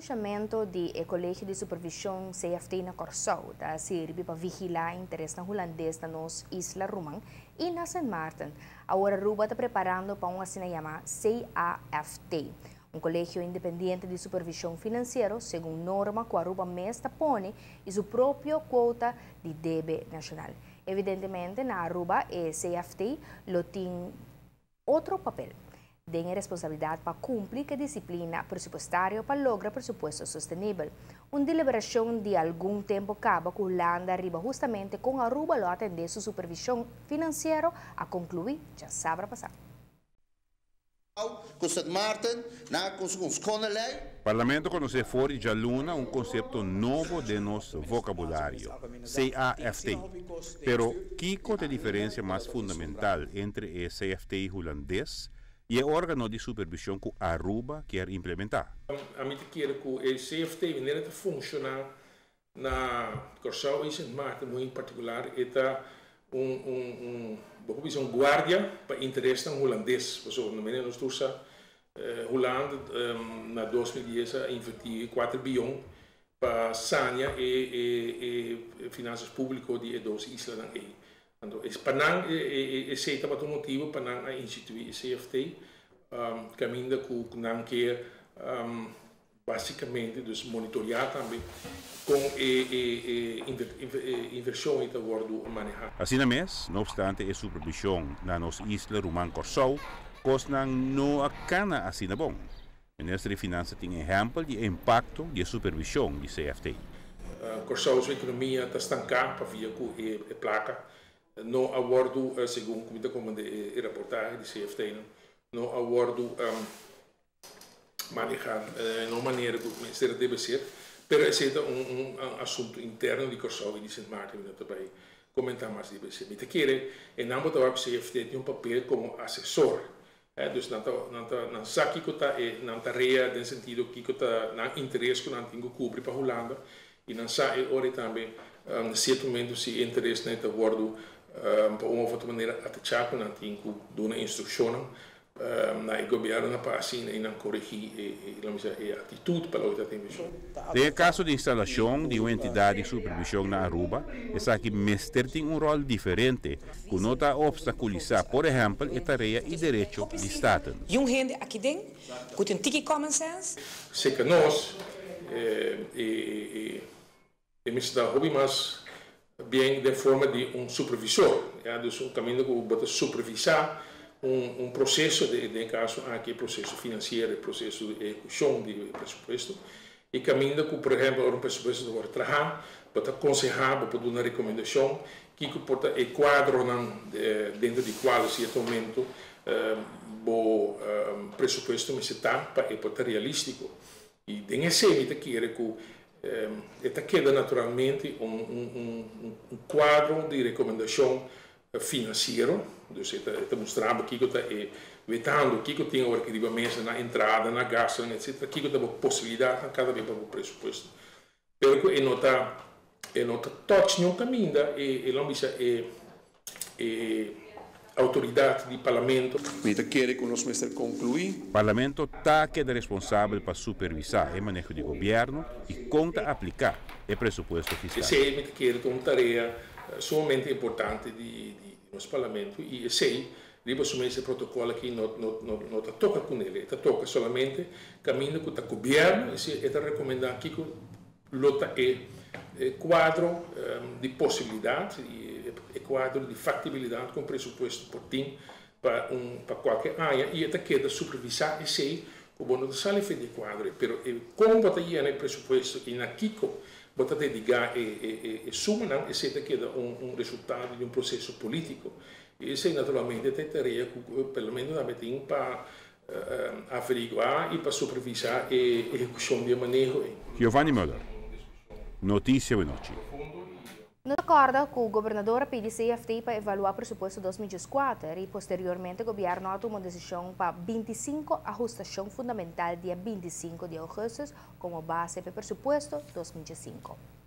Funshonamentu di e Kolegio di Supervishon CFT na Kòrsou ta sirbi pa vigilá interesnan hulandes na nos isla ruman i na Sint Maarten. Awor Aruba ta preparando pa un asina yamá CAFT, un kolegio independiente di supervishon finansiero segun norma ku Aruba mes ta pone i su propio kuota di debe nashonal. Evidentemente na Aruba e CFT lo tin otro papel den e responsabilidat pa kumpli ku e disiplina presupuestario pa logra presupuesto sostenibel. Un deliberashon di algun tempu kaba ku Hulanda riba hustamente kon Aruba lo atendé su supervishon finansiero a konkluí djasabra pasá. Ku Sint Maarten na ku un skone lei. Parlamento konosé for di djaluna un konsepto nobo den nos vokabulario, CAFT. Pero kiko ta e diferensia mas fundamental entre e CFT hulandes i e órgano di supervishon ku Aruba kier implementá? Ami ta kere ku e CFT manera ta funshoná na Kòrsou i Sint Maarten muy en partikular e ta un un un bo por bisa un guardia pa interesnan hulandes pasobra na manera nos tur sa Hulanda na 2010 a invertí 4 bion pa sania e e e finansas públiko di e dos islanan ei. Anto es pa nan e esei tabata un motibu pa nan a instituí e CFT, kaminda ku nan ke básicamente dus monitoreá tambe kon e e e invershon ei ta wòrdu manehá. Asina mes, no opstante e supervishon na nos isla ruman Kòrsou, kosnan no a kana asina bon. Minister di Finansa tin ehèmpel di impakto di e supervishon di CFT. Kòrsou su ekonomia ta stanká pa via ku e plaka no a wòrdu, segun ku mi ta komprendé e raportahe di CFT, no a wòrdu manehá na un manera ku mester debe ser, pero esei ta un un asuntu interno di Kòrsou i di Sint Maarten, mi no ta bai komentá mas riba esei. Mi ta kere e nan bo ta wak ku CFT tin un papel komo asesor, dus nan ta nan ta nan sa kiko ta e nan tarea den sentido kiko ta nan interes ku nan tin ku kubri pa Hulanda i nan sa e ora tambe na sierto momento si e interesnan ta wòrdu pa un òf otro manera atachá ku nan tin ku duna instrukshonnan na e gobièrnu pa asina i nan koregí e e aktitut pa loke ta tin vishon. Den kaso di instalashon di un entidat di supervishon na Aruba, esaki mester tin un ròl diferente ku no ta opstakulisá, por ehèmpel, e tarea i derecho di Staten. Un hende aki den, ku tin tiki common sense. Serka nos e e mester ta hopi mas bien den forma di un supervisor, ya, dus un kaminda ku bo ta supervisá un un proseso, den kaso aki e proseso finansiero, e proseso di ehekushon di e presupuesto, i kaminda ku, por ehèmpel, ora un presupuesto ta wòrdu trahá, bo ta konsehá, bo por duna rekomendashon kiko por ta e kuadronan dentro di kual sierto momento bo presupuesto mester ta pa e por ta realístiko. I den esei mi ta kere ku e ta keda naturalmente un un un un kuadro di rekomendashon finansiero, dus e ta e ta mustra bo kiko ta e wetando kiko tin awor aki riba mesa na entrada, na gastunan, etcetera, kiko ta bo posibilidatnan kada bes pa bo presupuesto. Pero ku e no ta touch niun kaminda e e lo bisa e e outoridat di parlamento. Mi ta kere ku nos mester konkluí. Parlamento ta keda responsabel pa supervisá e maneho di gobièrnu i kon ta apliká e presupuesto fiskal. Esei mi ta kere ta un tarea sumamente importante di di nos parlamento i esei riba su mes e protokòl aki no no no no ta toka kuné, e ta toka solamente kaminda ku ta gobièrnu e ta rekomendá kiko lo ta e kuadro di posibilidat i e kuadro di faktibilidat ku un presupuesto por tin pa un pa kualke aña i e ta keda supervisá esei ku bo no ta sali for di e kuadro ei, pero e kon bo ta yena e presupuesto i na kiko bo ta dediká e e e sumanan, esei ta keda un un resultado di un proseso polítiko i esei naturalmente ta e tarea ku parlamento tambe tin pa averiguá i pa supervisá e ehekushon di e maneho ei. Giovanni Müller, Notisia Awe Nochi. Nos ta kòrda ku gobernador a pidi CFT pa evaluá presupuesto 2014 i posteriormente gobièrnu a tuma desishon pa 25 ahustashon fundamental dia 25 di ougùstùs komo base pa e presupuesto 2015.